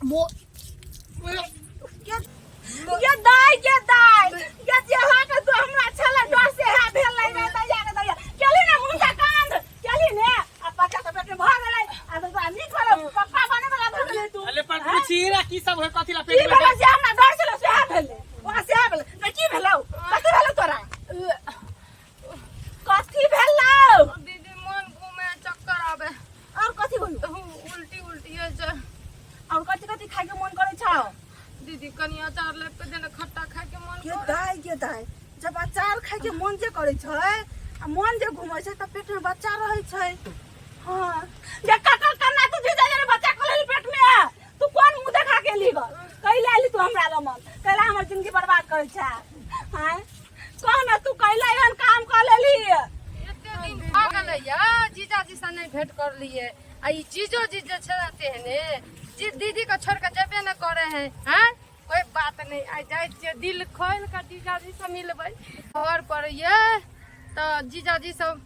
मो ये दाई ये दाई ये जे हा के तो हमरा छले डर से है भेल नहीं रे दैया के दैया केली ने मुंह से कांद केली ने आ बच्चा के पेट में भ गेलै आ तो तोरा नीक भेलौ पप्पा बने वाला भ गेलै तू अरे पर पूछी रे की सब होय कथी ला की पेट में भेलौ जे हमरा डर छलै सेहा भेलै ओकरा सेहा भेलै तऽ की भेलौ कथी भेलौ तोरा कथी भेलौ दीदी मन घूमे चक्कर आवे और कथी भेलौ उल्टी उल्टी होइ छै और कथी कथी खाइके मन करै छौ दीदी कनि अचार लाबि कऽ दे ने खट्टा खाइके मन के दाइ के दाइ जब अचार खाइके मन जे करै छै आ मन जे घूमै छै तऽ पेटमे बच्चा रहै छै हँ जे कटल कन्ना तू जीजा जे बच्चा कऽ पेट में तू कोन मुंह देखा के ली गल कैला एली तू हमरा लमन कैला हमर जिंदगी बर्बाद करै छै हैं कह ना तू कैला एहन काम कऽ लेली एते दिन भऽ गेलै या जीजाजी से नहि भेंट करलियै आ ई जीजो जी जे छै ने तेहने जी दीदी के छोड़ के जेबे ने करे है हैं कोई बात नहीं आइ जाइ छियै दिल खोलि कऽ जीजाजी से मिलबै घर पर ये तऽ जीजाजी सब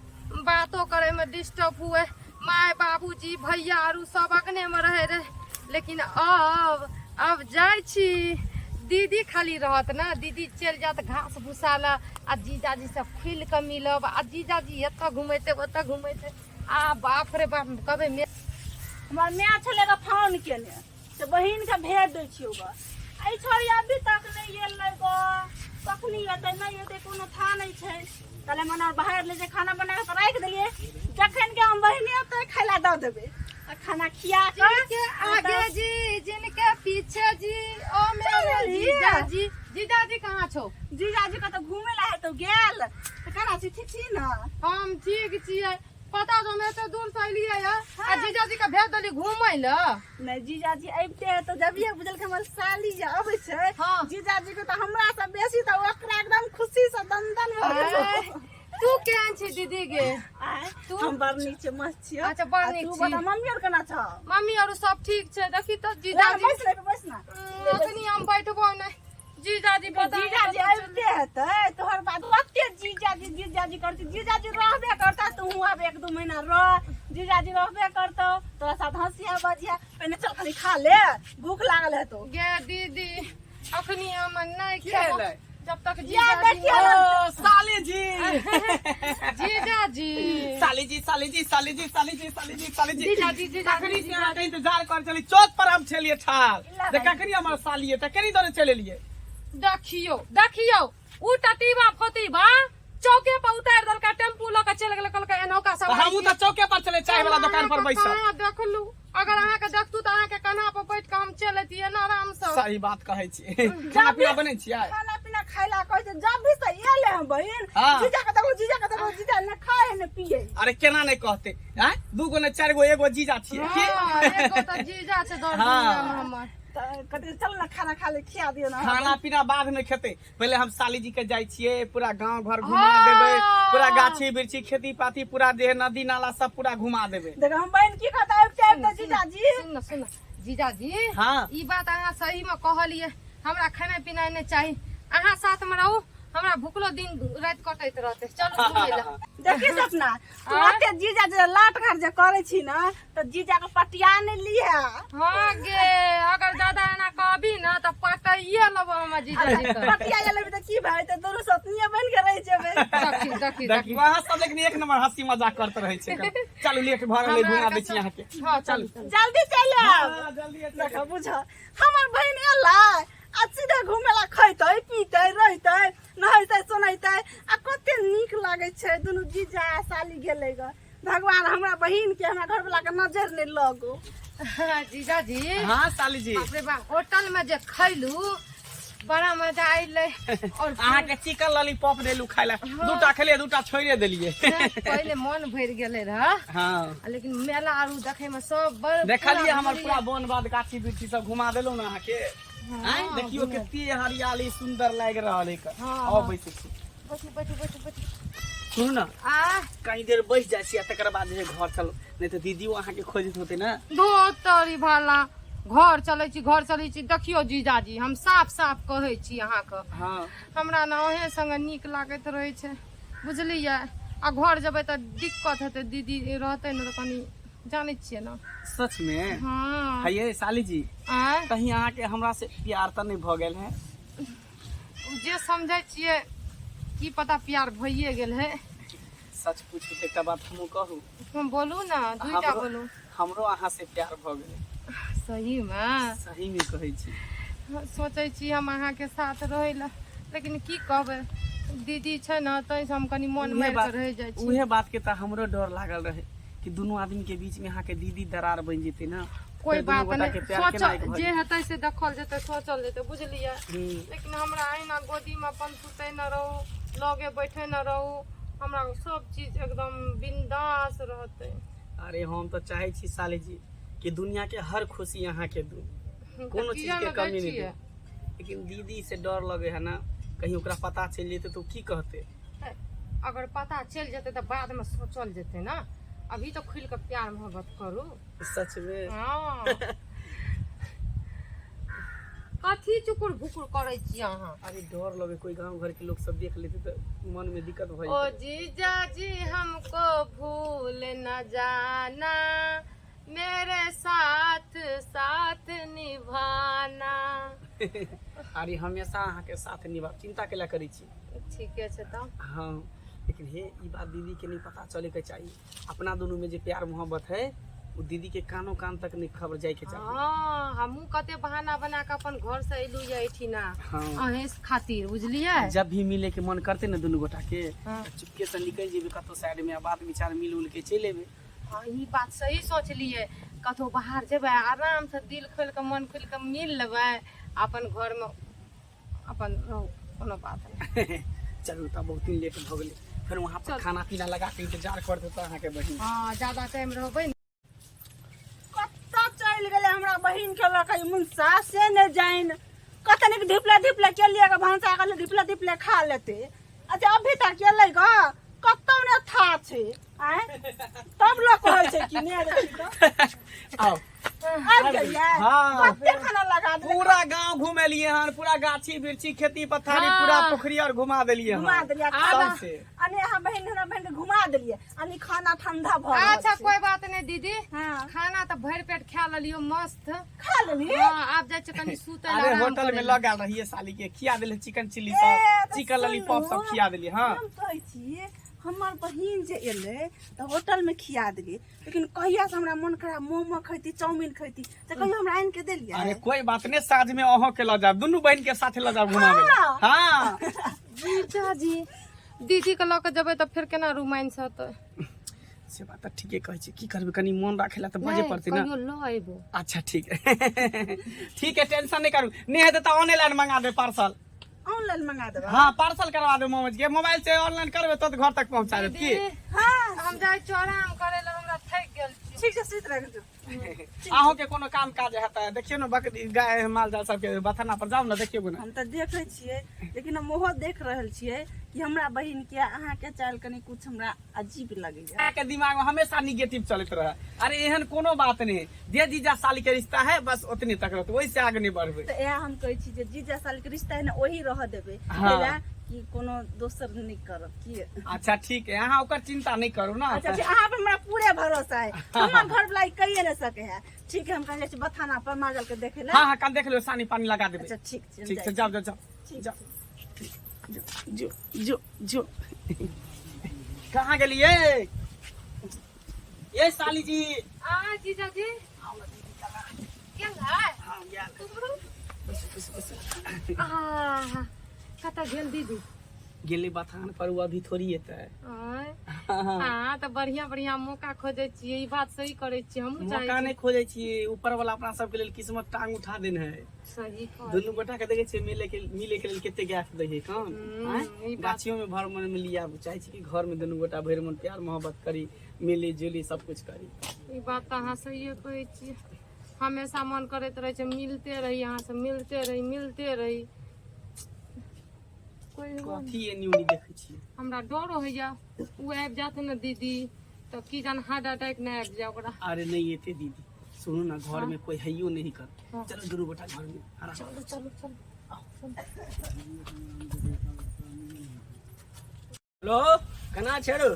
बातो करैमे डिस्टर्ब हुए माय बाबूजी भैया आरू सब अगनेमे रहै रहे लेकिन अब अब जाइ छी दीदी खाली रहत ने दीदी चलि जायत घास भूसा लए आ जीजाजी सब खुलि कऽ मिलब आ जीजाजी एतऽ घुमेतै ओतऽ घुमेतै आ बाप रे बाप कहबै मे हमर माय छलै ग फोन केने से बहिनके भेज दै छियौ ग एहि छोरी अभी तक नहि एलै ग कखनी एतै नहि एतै कोनो था नहि छै कहले मने बाहर ले जे खाना बना कऽ राखि देलियै जखन के हम बहिन एतै खाय लए दऽ देबै आ खाना खिया कऽ जिनके आगे जी जिनके पीछे जी ओ मेरे जीजा जी जीजाजी कहाँ छौ जीजाजी कतऽ घूमे ला हेतौ गेल तऽ केना छी ठीक छी ने हम ठीक छियै पता जो हम एते दूर से एलियै या आ जीजाजी के भेज देली घूमै लए नहि जीजाजी अबिते तऽ जबिये बुझलकै हमर साली जे अबै छै जीजाजी के तऽ हमरा से बेसी तऽ ओकरा एकदम खुशी से दंदन भऽ गेल तू केहन छी दीदी गे आय, तू हम बड़ नीक छै मस्त छियौ अच्छा, बड़ आ नीक तू छी। बता मम्मी आर केना छौ मम्मी आरू सब ठीक छै देखी तऽ ले, जीजाजी बैस ने बैस ने अखनी हम बैठबो नहि जीजाजी पता नहि जीजाजी कतऽ चलि अबिते हेतै तोहर बात कते जीजाजी जीजाजी करती जीजाजी रहबे करता तू आब एक दू महीना रह जीजाजी रहबे करतौ तोरा साथ हंसिया बजिया पहिने चल खाली खा ले भूख लागल हेतौ गे दीदी अखनी हम नहि की खेबो भेलै? जब तक या जीजाजी देखियौ ओ साली जी जीजाजी साली जी साली जी साली जी साली जी साली जी साली जी जीजाजी जीजाजी कखनी से अहाँके इंतजार कर चली चौक पर हम छलिए ठार जे कखनी हमर साली है तऽ कनी दौड़े चलि एलियै देखियौ देखियौ उ टटीबा फोतीबा चौके पर उतारि देलका टेम्पू लऽ के चलि गेलै कहलकै एनौका तऽ सवारी हमहूँ तऽ चौके पर चले चाय वाला दोकान पर बैसल कहाँ देखलू अगर अहाँके देखतू तऽ अहाँके कन्हा पर बैठ के हम चलि अतियै ने आराम से सही बात कहै छी खाना पीना बनै छियै खाना पीना खाय ला कहै छै जब भी से एले हम बहिन जीजा के देखो जीजा के देखो जीजा ने खाए ने पिए अरे केना नहि कहते आँय दू गो ने चारि गो एगो जीजा छियै की हँ, एगो तऽ जीजा छै दर दुनिया में हमर तऽ कहते चल ना खाना खा ले खिया दियो ना खाना पीना बाद में खेते पहले हम साली जी के जाय छियै पूरा गांव घर घुमा देबै पूरा गाछी वृक्षी खेती पाती पूरा जे नदी नाला सब पूरा घुमा देबै देखो हम बहन की कहता आबिते आबिते जीजाजी सुन न सुन न जीजाजी हाँ। ई बात अहाँ सही में कहलियै हमरा खाना पीना नहि चाही अहाँ साथ में रहू हमरा भुखलो दिन राति कटैत रहतै चलू घुमै लए देखी सपना तू ओते जीजा जे लाट घर जे करै छी ना तऽ जीजा के पटिया नहि लिहे हाँ गे अगर दादा एना कहबी ना तऽ पटैये लेबो हमर जीजाजी के पटिया जे लेबी तऽ की भए तऽ दुनू सतनिये बनि के रहि जेबै देखी देखी देखी अहाँ सब लेकिन एक नंबर हंसी मजाक करते रहै छै चलू लेट भऽ गेलै घुमा दै छी अहाँके हाँ चलू जल्दी चलि आब हाँ, जल्दी देखो बुझ हमर बहिन एलै आ सीधे घुमे ला खैतै पीतै रहितै नहैतै सोनैतै आ कते नीक लागै छै दुनू जीजा आ साली गेलै ग भगवान हमरा बहिन के हमरा घरवला के नजर नहि लगो जीजाजी हाँ साली जी बाप रे बाप होटल में जे खैलू बड़ा मजा अयलै और अहाँके चिकन लॉलीपॉप देलू खाय ला दूटा खेलिए दूटा छोड़िए देलिए पहिले मन भरि गेलै रह हाँ लेकिन मेला आरू देखे में सब बड़ देखलिए हमर पूरा वन बाद गाछी वृक्षी सब घुमा देलहुँ ने अहाँके आँय देखियो कते हरियाली सुंदर लागि रहल है हाँ, आउ बैसै छी बैठू बैठू बैठू बैठू सुनू ने आ कहीं देर बैस जाइ छी आ तकर बाद जे घर चलू नहि तऽ दीदियो अहाँके खोजैत होतै ने धो तोरी भाला घर चलै छी घर चलै छी देखियौ जीजाजी हम साफ साफ कहै छी अहाँके हाँ हमरा ने अहें संगे नीक लागैत रहै छै बुझलियै आ घर जेबै तऽ दिक्कत हेतै दीदी रहतै ने तऽ कनि जानै छियै ने सच में हाँ हाँ। हे ये साली जी, आँय? कहीं अहाँके हमरा से प्यार तऽ नहि भऽ गेल है? ओ जे समझै छियै, की पता प्यार भइए गेल है। सच पूछू तऽ एकटा बात हमहूँ कहू? हम बोलू ने, दुईटा बोलू। हमरो अहाँ से प्यार भऽ गेलै। सही मे? सही में कहै छी। सोचै छी हम अहाँके साथ रहै लए, लेकिन की कहबै, दीदी छै ने, ताहिसँ हम कनि मन उहे मारि कऽ बात रहि जाइ छी। उहे बात के तऽ हमरो डर लागल रहे कि दुनू आदमी के बीच में अहाँके दीदी दरार बनि जेतै ने, कोई फेर दुनू बात गोटा नहि के प्यार सोच केना एक भऽ जे हेतै से देखल जेतै, सोचल जेतै, बुझलियै? जेतै। लेकिन हमरा अहिना गोदीमे अपन सुतै न रहू, लगे बैठे न रहू, हमरा सब चीज एकदम बिंदास रहतै। अरे हम तऽ चाहै छी साली जी कि दुनिया के हर खुशी अहाँ के दू, कोनो चीज किया के ने दै कमी नहि छियै? दू, लेकिन दीदी से डर लगे है ना, कहीं ओकरा पता चलि जेतै तऽ ओ की कहतै? अगर पता चलि जेतै तऽ बादमे सोचल जेतै ने, अभी तऽ खुलि कऽ प्यार मोहब्बत करू। सच में? हँ। कथी चुकुर भुकुर करै छी अहाँ? अरे डर लगे, कोई गांव घर के लोग सब देख लेते तो मन में दिक्कत हो ओ जेतै। जीजा जी, हमको भूल न जाना, मेरे साथ साथ निभाना। अरे हमेशा अहाँ के साथ निभा, चिंता केला करै छी? ठीके छै तऽ। हाँ, लेकिन हे ई बात दीदी के नहीं पता चले के चाहिए। अपना दोनों में जे प्यार मोहब्बत है, वो दीदी के कानो कान तक नहीं खबर जाए के चाहिए। हाँ, हमहूँ कते बहाना बना के अपन घर से एलू ये एहिठिना अहें खातिर, बुझलियै? जब भी मिले के मन करते ना दुनू गोटा के, हाँ। तऽ चुपके से निकल जेबे कतौ साइड में आ बात विचार मिल उल के चलि एबे। हाँ, ई बात सही सोचलियै। कतहु बाहर जेबै, आराम से दिल खोलि कऽ मन खोलि कऽ मिल लेबै, अपन घरमे अपन रहू, कोनो बात नहि। चलू तऽ, बहुत दिन लेट भऽ गेलै, फेर वहाँ पर चल। खाना पीना लगा के इंतजार कर देता अहाँके बहिन। हँ, ज्यादा टाइम रहबै ने। कतऽ चलि गेलै हमरा बहिन के लऽ के मुनसा से नहि जानि। कतनिक ढिपले ढिपले केलियै गे, भनसा गेलै, ढिपले ढिपले खा लेतै। अच्छा, अभी तक एलै ग, कतौ ने था छै। आँय, तब लोक कहै छै कि नहि देखी तऽ। आउ। आबि गेलियै? हाँ। कते खाना लगा देलै? पूरा गांव घुमेलिए हन, पूरा गाछी वृक्षी खेती पथारी, हाँ। पूरा पोखरी और घुमा देलिए हन। घुमा देलियै खाना। सबसे अने अहाँ बहिन, हमरा बहिन के घुमा देलियै, अने खाना ठंडा भऽ रहल अच्छा छै। कोई बात नहीं दीदी। हाँ। खाना तऽ भरि पेट खा लेलियो मस्त। खा लेली? हाँ, आब जाइ छियै कनि सुतै लए, अरे आराम होटल में करै लए। लग गेल रहिए, साली के खिया देले चिकन चिल्ली ए, सब, तऽ चिकन लॉलीपॉप सब सुनू, खिया देलिए। हाँ। हम कहै छी हमर बहिन जे एलै तऽ होटल में खिया देलियै, लेकिन कहिया से हमरा मन करा मोमो खैती, चाउमीन खैती, तऽ कहियो हमरा आनि के देलियै? अरे कोई बात नहीं, साँझ में अहों के लऽ जाब, दुनू बहन के साथे लऽ जाब घुमाबे लए। हाँ। हाँ। जीजाजी, दीदी के लऽ कऽ जेबै तऽ फेर केना रोमांस हेतै? से बात तऽ ठीके कहै छी, की करबै, कनी मोन राखे ला तऽ बजे नहि, पड़तै ना। कहियो लऽ अयबो। अच्छा ठीक है, ठीक है, टेंशन नहीं करू, नहीं हेतै तऽ ऑनलाइन मंगा दे पार्सल। ऑनलाइन मंगा देबै? हाँ, पार्सल करवा दे मोमोज के, मोबाइल से ऑनलाइन करबे तो घर तक पहुंचा देत की। दीदी, हाँ। हम जाइ छियै आराम करै लए, हमरा थाकि गेल छी। ठीक छै, सुति रह। अहूँ के कोनो काम काज हेतै, देखियौ ने, बकरी गाय माल जाल सबके बथाना पर जाउ ने, देखियौ ने। हम तऽ देखै छियै, लेकिन हम ओहो देख रहल छियै कि हमरा बहिन के अहाँके चालि कनि कुछ हमरा अजीब लगैया। अहाँके दिमाग में हमेशा निगेटिव चलैत रहे। अरे एहन कोनो बात नहीं, जे जीजा साली के रिश्ता है बस उतने तक रहते, ओहि से आगे नहीं बढ़बे। तऽ इएह हम कहै छी जे जीजा साली के रिश्ता है ने, ओही रहऽ देबै। हाँ। एहि कि कोनो दोसर नहि करब की। अच्छा ठीक है, अहाँ ओकर चिंता नहीं करू ना। अच्छा ठीक, अहाँ पर हमरा पूरे भरोसा है, हमर घर वाला ई कहिए नहीं सके है। ठीक है, हम कहीं जाइ छी बथाना पर माल के देखे ला। हाँ हाँ, कल देख लो, सानी पानी लगा देबै। अच्छा ठीक छै, हम ठीक छै, जाइ जाओ जाओ जाओ। छी। जाओ, जो जो जो, कहाँ गेलिए ये साली जी? आ जीजाजी गेल है? हाँ, गेल। आहा, कतऽ गेल दीदी? गेलै बथान पर, ओ अभी थोड़ी एतै। आँय, अहाँ तऽ बढ़िया बढ़िया मौका खोजै छियै, ई बात सही करै छियै, हमहूँ चाहै मौका छी। नहि खोजै छियै, ऊपर वाला अपना सबके लेल किस्मत टांग उठा देने है। सही कहलियै। दुनू गोटा के देखै छियै मिले के मिले के लेल कते गैप दै है कम। आँय? ई बात- गाछियो में भर मन मिली, आब चाहै छी कि घर में दुनू गोटा भरि मन प्यार मोहब्बत करी, मिली जुली सब कुछ करी। ई बात तऽ अहाँ सहिए कहै छियै, हमेशा मन करैत रहै छै मिलते रही अहाँ से, मिलते रही, मिलते रही, कोई कथी एनी ओनी देखै छियै? हमरा डर होइया, ओ आबि जात ने दीदी तऽ की जान हार्ट अटैक नहि आबि जाय ओकरा। अरे नहीं एते दीदी, सुनू ना, घर में कोई है नहीं कर। हाँ। चलो दुनू गोटा घर में आराम। चलू चलू चलू। हेलो, केना छै रौ?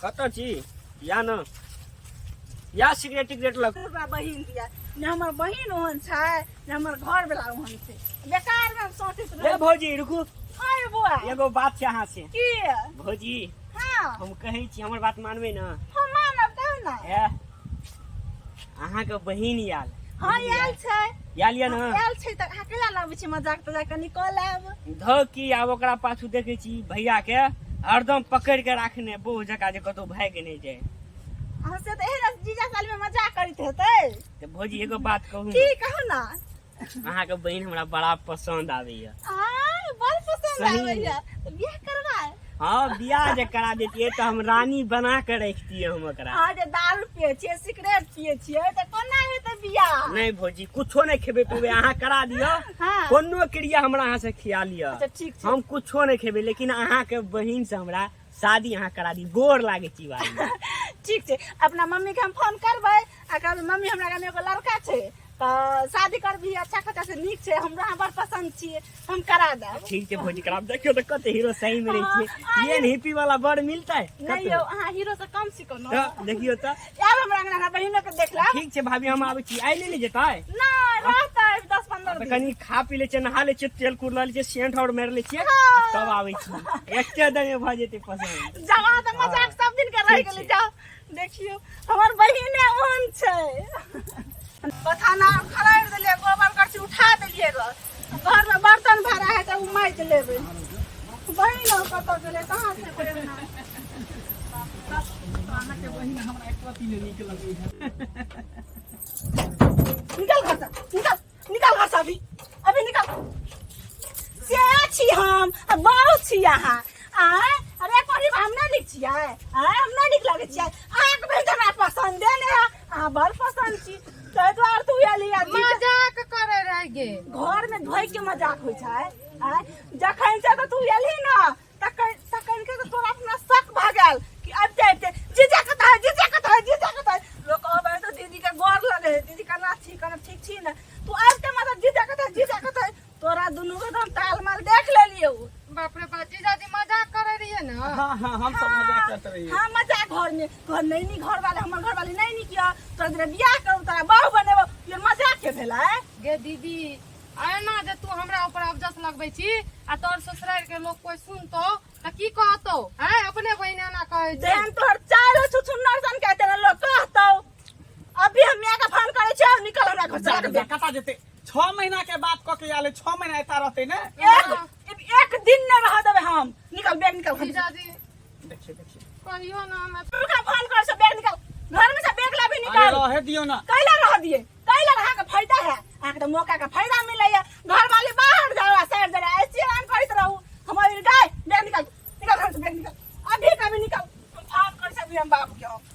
कतऽ छी? या न या सिगरेट तिगरेट लग। हमरा बहिन दिया ने हमर बहिन ओहन छै ने हमर घर वाला ओहन छै बेकार में हम सोचैत ए रहै भौजी रुकू हाँ यौ बौआ एगो बात छै अहाँ से की भौजी हाँ हम कहै छी हमर बात मानबै ने हम मानब कहू ने ए अहाँके बहिन आयल हाँ आयल छै आयल यऽ ने आयल छै तऽ अहाँ केला लाबै छी मजाक तजाक कनि कऽ लेब धो की आब ओकरा पाछू देखै छी भैया के हरदम पकड़ के राखने बहु जकाँ जे कतौ भागि नहि जाय अहाँ से तऽ एहन जीजा साल में मजाक करैत हेतै तऽ भौजी एगो बात कहू की कहू ने अहाँके बहिन हमरा बड़ा पसंद आबैया आय बड़ पसंद सही। आबैया तऽ बियाह करबै हाँ बियाह जे करा देतियै तऽ हम रानी बना के रखतियै हम ओकरा अहाँ जे दारू पियै छियै सिगरेट पियै छियै तऽ कोना हेतै बियाह नहि भौजी कुछो नहि खेबै पीबै अहाँ करा दिअ हाँ। कोनो क्रिया हमरा अहाँ से खिया लिअ अच्छा ठीक छै हम कुछो नहि खेबै लेकिन अहाँके बहिन से हमरा शादी अहाँ करा दी गोर लागै छी बारी ठीक छै अपना मम्मी के हम फोन करबै आ कहबै मम्मी हमरा गाममे एगो लड़का छै तऽ शादी करबी अच्छा खासा से नीक छै हमरा अहाँ बड़ पसन्द छियै हम करा देब ठीक छै भौजी करा देखियौ तऽ कते हीरो सही में रहै छियै हाँ, ये हिप्पी वाला बड़ मिलतै नहि यौ अहाँ हीरो से कम सीखो ने तऽ देखियौ तऽ आब हमरा अंगना हमरा बहिनो के देख लेब ठीक छै भाभी हम आबै छी आइ नहि ने जेतै नहि रहतै दस पंद्रह तऽ दिन कनि खा पी लै छियै नहा लै छियै तेल कुर लऽ लै छियै सेंट आओर मारि लै छियै हाँ। तब आबै छी एके दमे भऽ जेतै पसन्द जाओ अहाँ तऽ मजाक सब दिन के रहि ठीक गेलै छै। जाओ देखियौ हमर बहिने ओहन छै बथाना खरारि देलियै गोबर करसी उठा देलियै रह घरमे बर्तन भाड़ा है तऽ ओ माजि लेबै बहिन और कतऽ गेलै कहाँ छै प्रेरणा अहाँके बहिन हमरा एक रत्ती नहि नीक लगैया निकल घर से निकल निकल घर से अभी अभी निकल से छी हम आ बाउ छी अहाँ आँय अरे पढ़ी हम नहि नीक छियै आँय हम नहि नीक लगै छियै अहाँके बहिन तऽ हमरा पसन्दे नहि है अहाँ बड़ पसन्द छी ताहि दुआरे तू एली आ जीजा मजाक करे रह गे घर में धोइ के मजाक होइ छै आँय जखन से तऽ तू एलही ने तखन तखन के तऽ तोरा अपना शक भऽ गेल कि आबिते आबिते जीजा कतऽ है जीजा कतऽ है जीजा कतऽ है लोक अबै तऽ दीदी के गोर लगे है दीदी केना छी केना ठीक छी ने तू आबिते मतलब जीजा कतऽ है जीजा कतऽ है तोरा दुनू के तऽ हम तालमेल देख लेलियौ बाप रे बाप जीजाजी मजाक करे रहिए ना हाँ हाँ हम सब मजाक करते रहिए हाँ मजाक घर में तोहर नहीं नी घर वाले हमर घर वाले नहीं नी किया तोरा जरा बियाह करू तोरा बाहु बनेबो ये मजाक के भेलै गे दीदी एना जे तू हमरा ऊपर अबजस लगबै छी आ तोर ससुरारि के लोग कोई सुनतो त की कहतो हैं अपने बहिन एना कहै छै जेहन तोहर चारो छुछुन्नर सन कहते ना लोग कहतो अभी हम मियाँ के फोन करे छियौ निकल हमरा घर से जा जा कता जेते 6 महीना के बाद क के आले 6 महीना एता रहते ने एक एक दिन न रह देबै हम निकल बैग निकल घर से। जीजाजी देखिए देखिए कहियो ना हमे का फोन कर से बैग निकल घर में से बैग लाबी अरे निकल रहे दियो ना कैला रह दिए कैला रहा के फायदा है अहाँके तऽ मौका के फायदा मिलैया घर वाले बाहर जाओ आ शहर जाओ ऐसे आराम करैत रहू हम अभी गाय बैग निकल निकल घर से बैग निकल अभी कभी निकल हम फोन कर से अभी हम बाबू के हम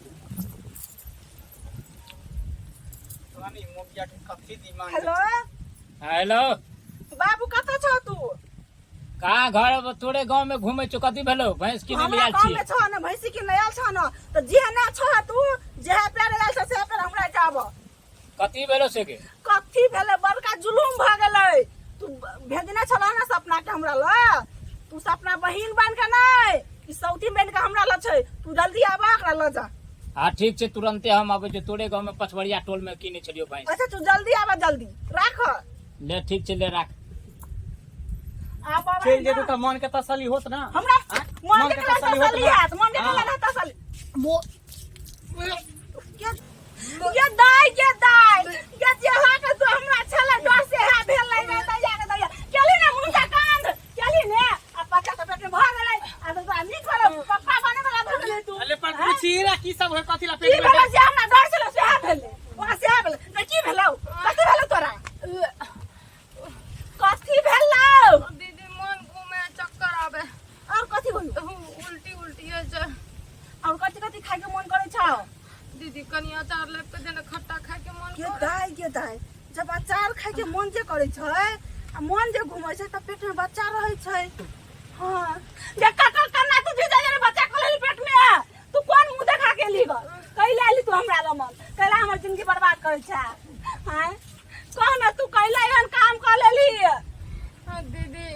पता नहीं मोगिया के कथी दिमाग हेलो हेलो बाबू कतऽ छौ तू कहाँ घर तोरे गांव में घूमे छौ कथी भेलो भैंस किने ले हमरा आयल गाँव छी में छौ ने भैंसी किने आयल छौ ने तऽ जे ने छौ तू जे पैर आयल छौ से पैर हमरा जाब कथी भेलो से के कथी भेलै बड़का जुलुम भऽ गेलै तू भेजने छलह ने सपना के हमरा लग तू सपना बहिन बन के नहि ई सौती बन के हमरा लग छै तू जल्दी आबह एकरा लऽ जा हाँ ठीक छै तुरंते हम आबै छी तोरे गांव में पछबरिया टोल में किने छलियो भैंस अच्छा तू जल्दी आबह जल्दी राख ले ठीक छै ले राख आब आबै चलि ने। जेतै तऽ मन के तसल्ली होत ना हमरा आँय? मन के मन के केना तसल्ली होत तसल्ली ना? हैत मन के हाँ। केना तसल्ली ये दाई ये दाई ये जे हा के तो हमरा छले डर से हा भेल नहीं रे दैया के दैया केली ने मुंह के कांद केली ने आ पच्चा के पेट में भ गेलै आ तो तोरा नीक भेलो पप्पा बने वाला भ गेलै तू अरे पर पूछी रे की सब होय कथी ला की पेट में भेलो जे हमरा डर छलो से हा भेलै वहाँ से हा भेलै तऽ की भेलौ कथी भेलौ तोरा कथी भेलौ दीदी मन घूमे चक्कर आबे और कथी भेलौ उल्टी उल्टी होइ छै और कथी कथी खाय के मन करै छौ दीदी कनि अचार लाबि कऽ दे ने खट्टा खाय के मन के करे दाइ के दाइ जब अचार खाय के मन जे करै छै आ मन जे घुमै छै तऽ पेट में बच्चा रहै छै हाँ जे ककर कन्ना तू जीजा रे बच्चा कऽ लेली पेट में तू कोन मुंह देखा के एली ग कैला एली तू हमरा लमन कैला हमर जिंदगी बर्बाद करै छै हाँ कह ना तू कैला एहन काम कऽ लेली हाँ, दीदी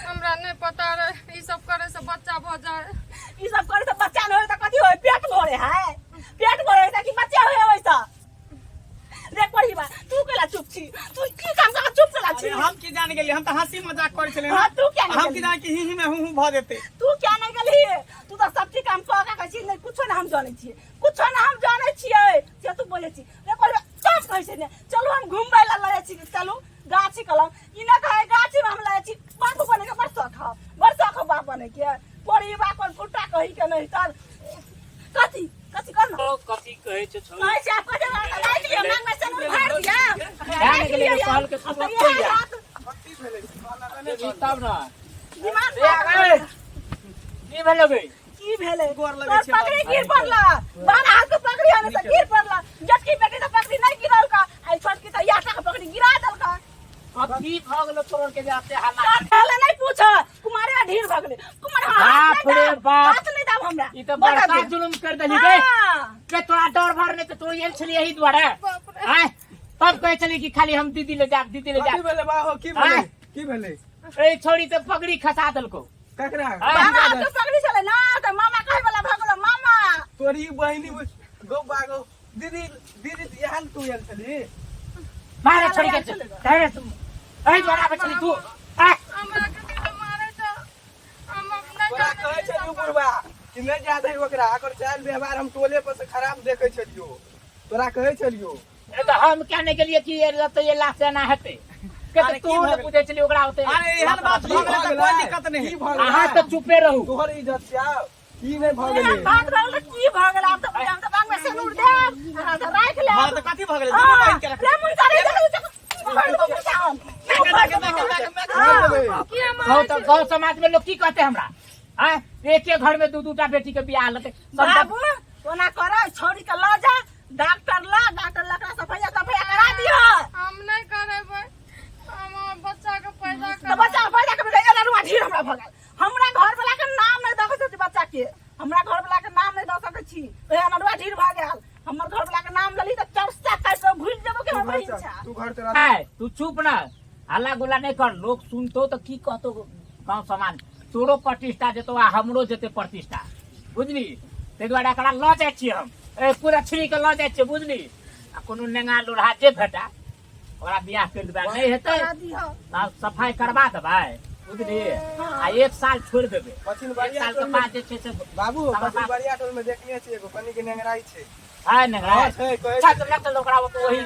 हमरा नहि पता रहे ई सब करे से बच्चा भऽ जाए ई सब करे से बच्चा न होय तऽ कथी होय पेट भरे है पेट भरे है कि बच्चा होय ओइसँ रे परिवार तू केला चुप छी तू की काम कर चुप केला छी अरे हम की जान गेलियै हम तऽ हंसी मजाक करै छलियै हाँ, तू क्या हम की जान कि ही ही में हूं हूं भऽ जेतै तू क्या नहीं गेलही तू तऽ सब चीज काम कऽ के कहै छी नहि कुछो ने हम जानै छियै कुछो ने हम जानै छियै से तू बोलै छी रे परिवार सब कहै छै ने चलू हम घुमबै लए लऽ जाइ छी चलू गाछी कलम ई ना कहे गाछी में हम लऽ जाइ छी बाप बने के बड़ शौक हौ बड़ शौक हौ बाप बने के परिवार पर फुटा कही के नहीं तर कथी कथी कर ना कथी कहै छै छौड़ी? कहै छै आप कथी राखि लिअ मांग में से भर दिया भए गेलै ने, कहलकै तू अब तऽ ओतै इएह जा। हाथ जेबही तब ने दिमाग ए, आगे। की भेलो गे की भेलै गोर लगै तोर छै पगड़ी गिर पड़ला बारह हाथ के पगड़ी आने से गिर पड़ला जटकी बेटी तो पगड़ी नहीं गिरल का आई छोटकी तो याटा के पगड़ी गिरा देलका कथी भऽ गेलो तोहर के जाते हल्ला तोर पहले नहीं पूछ कुमारे ढीर भऽ गेलै कुमार हाथ बाप रे नहीं दाब, बाप। हाथ नहीं दाब हमरा ई तऽ बता बड़का दे। जुलुम कर देली गे हाँ। के तोरा डर भर नहीं तऽ तू एल छली एही दुआरे आँय तब कहै छली कि खाली हम दीदी ले जाब दीदी ले कथी जाब भेलै बाहो की भेलै आँय? की भेलै ए छोड़ी तऽ पगड़ी खसा देलको ककरा आँय? बारह हाथ के पगड़ी छलै ना तऽ मामा कहै वाला भऽ गेलो मामा तोरी बहिनी गौ बागो दीदी दीदी यहाँ तू आयल छली मारे छोड़ी के अरे तुम एही दुआरे आबै छली तू आँय? हमरा के तऽ मारे छ हम अपना तोरा कहै छलियौ बुढ़बा कि नहि जा दही ओकरा ओकर चालि व्यवहार हम टोले पर से खराब देखै छलियौ तोरा कहै छलियौ ए तऽ हम क्या नहि गेलियै कि ये तऽ ये लाश एना हेतै के अरे तऽ की तू भऽ नहि गेलै? बुझै छली ओकरा ओते अरे एहन बात भऽ गेलै तऽ कोई दिक्कत नहि की भऽ गेलै? अहाँ तऽ चुपे रहू तोहर इज्जत छै आब की नहि भऽ गेलै एहन बात भऽ गेल की भऽ गेल आब तऽ हम तऽ बांग में सिन्दूर देब अहाँ तऽ राखि लेब हँ तऽ कथी भऽ गेलै दुनू बहिन के रख रे मुंह करे गाँव तऽ गाँव समाज में लोग की कहते हमरा आँय एक एक घर में दू दू टा बेटी के बियाह लेते सबटा बाबू ओना कर छोड़ी के लऽ जा डॉक्टर ला डॉक्टर लकड़ा सफैया सफैया करा दिह हम नहि करेबै हम हमर बच्चा के पैदा तऽ बच्चा के पैदा करबै एना रुआ ढीर हमरा भऽ गेल हमरा घर वाला के नाम नहि दऽ सकै छी बच्चा के हमरा घर वाला के नाम नहि दऽ सकै छी ओहे अनरुआ ढीर भऽ गेल हमर घर वाला के नाम लेली तऽ चरसा काटि कऽ भूलि जेबो कि तू हमर घर बहिन चल छै तू घर चला आय तू चुप ना हल्ला गुल्ला नहीं कर लोग सुनतो तो की कहतो गाँव समाज तोरो प्रतिष्ठा जेतो आ हमरो जेते प्रतिष्ठा बुझली ताहि दुआरे एकरा लऽ जाइ छियै हम ए पूरा छीनी के लऽ जाइ छियै बुझली आ कोनो नेंगा लोढ़ा जे भेटा ओकरा बियाह करि देबै आ नहि हेतै करा दिह तऽ सफाइ करबा देबै बुझली आ एक साल छोड़ि देबै पछिन एक बढ़िया साल के टोल में बाद जे छै से बाबू हमर पछिन बाप- बढ़िया टोल में देखने छियै एगो कनी के नेंगराई छै है नेंगरा हँ, छै, कहै चल चल चल ओकरा ओतऽ वही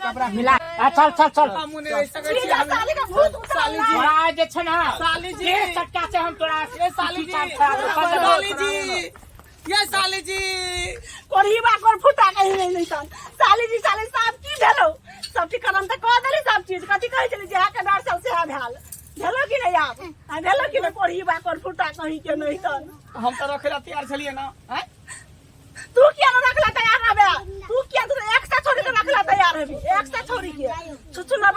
कपड़ा मिला आ, चल चल चल हमहूँ नहि रहि सकै छी जीजा साली के भूत उतरल ना। तोरा आइ जे छै ने साली जी। जे सट्टा से हम तोरा ये साली जी पीछा छोड़ा देबौ। साली जी ये साली जी कोढ़ीबा कोर फुटा कहीं नहीं नहीं सन साली जी साली साहब की भेलो सब ठीक करम तऽ कह देली सब चीज कथी कहै छली जे के डर सब सेहा भेल भेलो कि नहीं आब आ भेलो कि नहीं कोढ़ीबा कोर फुटा कहीं के नहीं सन हम तऽ रखै ला तैयार छलियै ना आँय? तू किया न रखला तैयार रहबे तू किया तू एक सा छोड़ी के रखला तैयार हेबी एक सा छोड़ी के छुछु न